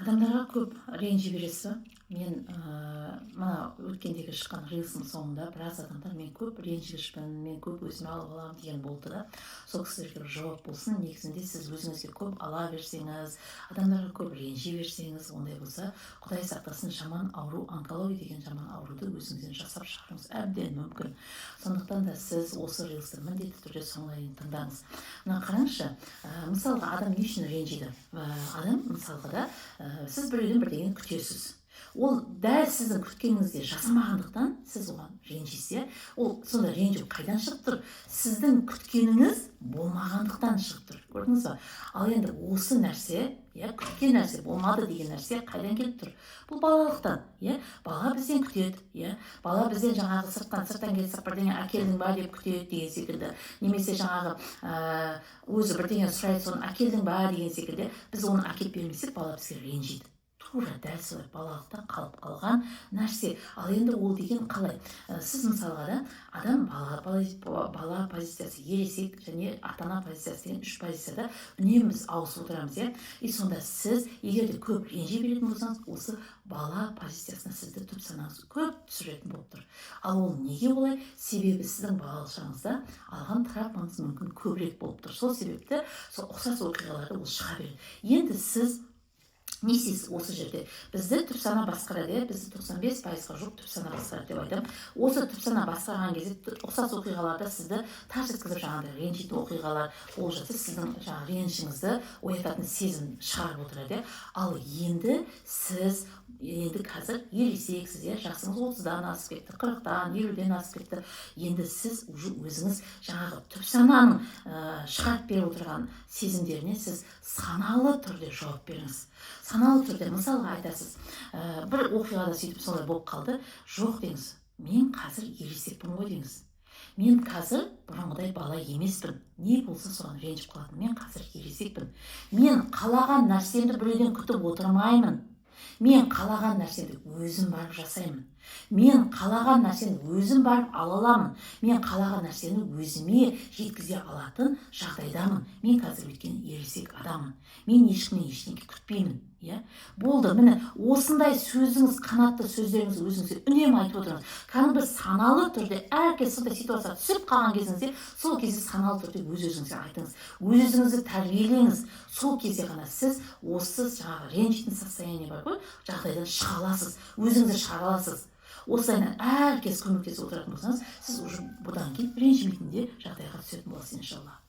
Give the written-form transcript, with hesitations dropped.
Адамдарға көп ренжи бересіз ба? Мен мына өткендегі шыққан рилсым соңында біраз адамдар «мен көп ренжігішпін, мен көп өзіме алып аламын» деген болды да. Сол кісілерге бір жауап болсын. Негізінде сіз өзіңізге көп ала берсеңіз, адамдарға көп ренжи берсеңіз, ондай болса, құдай сақтасын, жаман ауру, онкология деген жаман ауруды өзіңізден жасап шығаруыңыз әбден мүмкін. Сондықтан да сіз осы рилсті міндетті түрде соңына дейін тыңдаңыз. Мына қараңызшы, мысалға, адам не үшін ренжиді? Адам мысалға да, сіз біреуден бірдеңені күтесіз, ол дәл сіздің күткеніңіздей жасамағандықтан, сіз оған ренжисіз, иә. Ол сонда ренжу қайдан шығып тұр? Сіздің күткеніңіз болмағандықтан шығып тұр, көрдіңіз ба? Ал енді осы нәрсе, иә, күткен нәрсе болмады деген нәрсе қайдан келіп тұр? Бұл балалықтан, иә. Бала бізден күтеді, иә. Бала бізден жаңағы сырттан келсе, бірдеңе әкелдің ба деп күтеді деген секілді немесе жаңағы өзі бірдеңе сұрайды, соны әкелдің ба деген секілді. Біз оны әкеліп бермесек, бала бізге ренжиді. Тура дәл солай балалықтан қалып қалған нәрсе. Ал енді ол деген қалай? Сіз мысалға да, адам бала позициясы, ересек және ата ана позициясы деген үш позицияда үнемі біз ауысып отырамыз, иә. И сонда сіз егер де көп ренжи беретін болсаңыз, осы бала позициясына сізді түп санаңыз көп түсіретін болып тұр. Ал ол неге олай? Себебі сіздің балалық шағыңызда алған травмаңыз мүмкін көбірек болып тұр. Сол себепті сол ұқсас оқиғаларды ол шыға береді. Енді сіз не істейсіз осы жерде? Бізді түп сана басқарады, иә. Бізді 95%-ға жуық түп сана басқарады деп айтамын. Осы түп сана басқарған кезде ұқсас оқиғаларда сізді тарс еткізіп, жаңағыдай ренжитін оқиғалар болып жатса, сіздің жаңағы ренішіңізді оятатын сезім шығарып отырады, иә. Ал енді сіз енді қазір ересексіз, иә, жасыңыз 30-дан асып кетті, 40-тан, 50-ден асып кетті. Енді сіз уже өзіңіз жаңағы түп сананың шығарып беріп отырған сезімдеріне сіз саналы түрде жауап беріңіз. Саналы түрде, мысалға, айтасыз, бір оқиғада сөйтіп солай болып қалды, жоқ деңіз, мен қазір ересекпін ғой деңіз, мен қазір бұрынғыдай бала емеспін, не болса соған ренжіп қалатын. Мен қазір ересекпін, мен қалаған нәрсемді біреуден күтіп отырмаймын, мен қалаған нәрсемді өзім барып жасаймын, мен қалаған нәрсені өзім барып ала аламын, мен қалаған нәрсені өзіме жеткізе алатын жағдайдамын. Мен қазір өйткені ересек адаммын, мен ешкімнен ештеңе күтпеймін, иә. Болды, міне, осындай сөзіңіз, қанатты сөздеріңізді өзіңізге үнемі айтып отырыңыз. Кәдімгі саналы түрде әркез сондай ситуацияға түсіп қалған кезіңізде, сол кезде саналы түрде өз өзіңізге айтыңыз, өз өзіңізді тәрбиелеңіз. Сол кезде ғана сіз осы жаңағы ренжитін состояние бар ғой, жағдайдан шыға аласыз, өзіңізді шығара аласыз. Осылайынан әркез көмектесіп отыратын болсаңыз, сіз уже бұдан кейін ренжімейтін де жағдайға түсетін боласыз, иншалла.